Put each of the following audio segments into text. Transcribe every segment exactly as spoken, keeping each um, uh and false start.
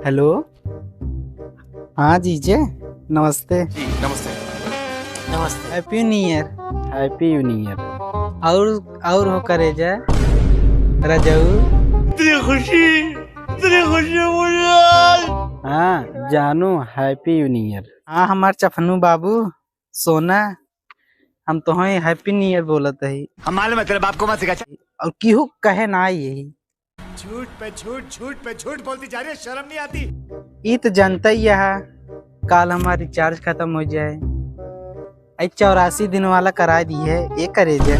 हेलो, हाँ जीजे, नमस्ते। जी, नमस्ते। नमस्ते। Happy New Year। Happy New Year। और, और हो करेजा, रजऊ। इतनी खुशी, इतनी खुशी मुझे आज। हाँ जानू, Happy New Year। हाँ हमार चफनू बाबू, सोना, हम तोहई Happy New Year बोलत हई। हम मालूम है, तेरे बाप को मत सिखा। और केहू कहे ना यही। झूठ पे झूठ, झूठ पे झूठ बोलती जा रही है, शर्म नहीं आती? ई तो जानता ही है, काल हमार recharge खत्म हो जाए। आई चौरासी दिन वाला कराई दी है, ये करे जे।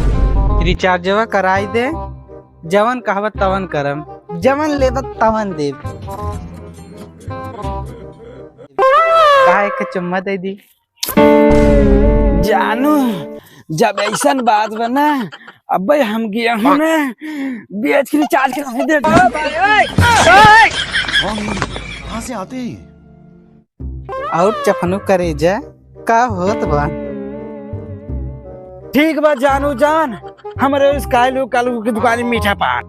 Rechargeवा कराई दे, जवन कहबत तवन करम, जवन लेबत तवन देब। कहा एक चुम्मा दे दी। जानू, जब ऐसन बात बा ना, अबे हम गेहूं ना बेच के recharge करा दे। कहाँ से आते हैं? और चफनू करेजा, का होत बा? ठीक बा जानू जान, हमरे इस कालू कालू की दुकान में मीठा पान।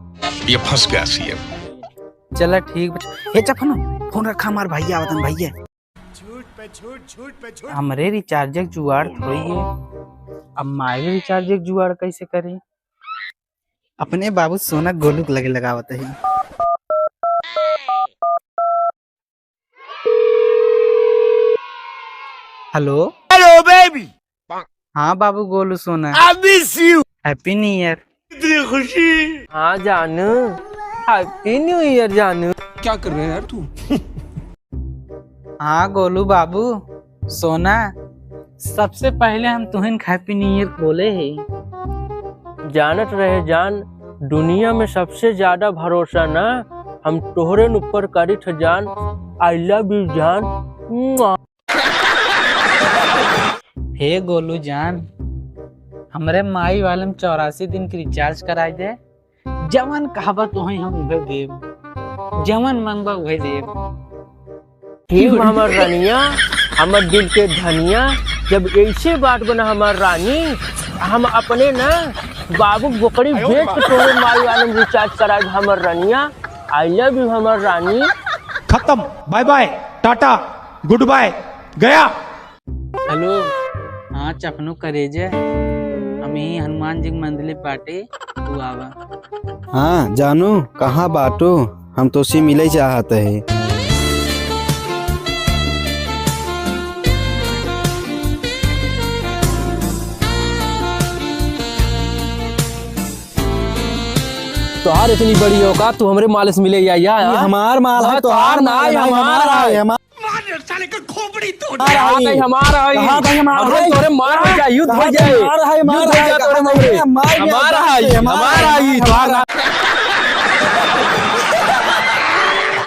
ये फंस गया सीएम। चला ठीक बा। हे चफनू, फोन रखा, हमार भैया आवतन, भैया। झूठ पे झूठ, झूठ पे झूठ। हमरे recharge के जुगाड़ थोड़ी है। अब माई recharge के जुगाड़ कैसे करी? अपने बाबू सोना गोलू के लगे लगावत है। हेलो। Hello baby। हाँ बाबू गोलू सोना। I miss you। Happy New Year। इतनी खुशी। हाँ जानू, Happy New Year जानू। क्या कर रहे है यार तू? हाँ गोलू बाबू, सोना, सबसे पहले हम तुहिन Happy New Year बोले ही। जानत रहे जान, दुनिया में सबसे ज्यादा भरोसा ना हम तोहरे न ऊपर करित ह जान। I love you जान। मुआ। हे गोलू जान, हमरे माई वाले में चौरासी दिन की recharge कराई दे, जवन कहबा तोहई हम उहे देब, जवन मंगबा उहे देब। हे हमर रनिया, हमर दिल के धनिया, जब ऐसे बात बना हमर रानी, हम अपने ना बाबू बोकड़ी बेच के तोहरे माई वाले में recharge कराई हमर रनिया। I love you हमर रानी। खत्म, bye bye, टाटा, good bye, गया। हेलो, हाँ चफनू करेजे, हम यही हनुमान जी के मंदिर बाटे, तू आवा। हाँ जानू, कहाँ बाटू? हम तोसे मिले चाहत है। तोहार इतनी बड़ी औकात, तू हमरे माल से मिले या, या, ये या? हमार माल है, हाँ, तोहार तोहार ना है, ना है, भाई, हमार हमार है, है। हमार मार साले का खोपड़ी तोड़। कहाँ कहीं हमार है? कहाँ कहीं हमार हमरे है? तोरे मार हो जाए, युद्ध हो जाए। कहाँ कहीं हमार है? हमार युद्ध हो है? जाए तोरे कहाँ हमरे। कहीं हमार है? हमार है, हमार हमार है, है, तोहार हमार ना।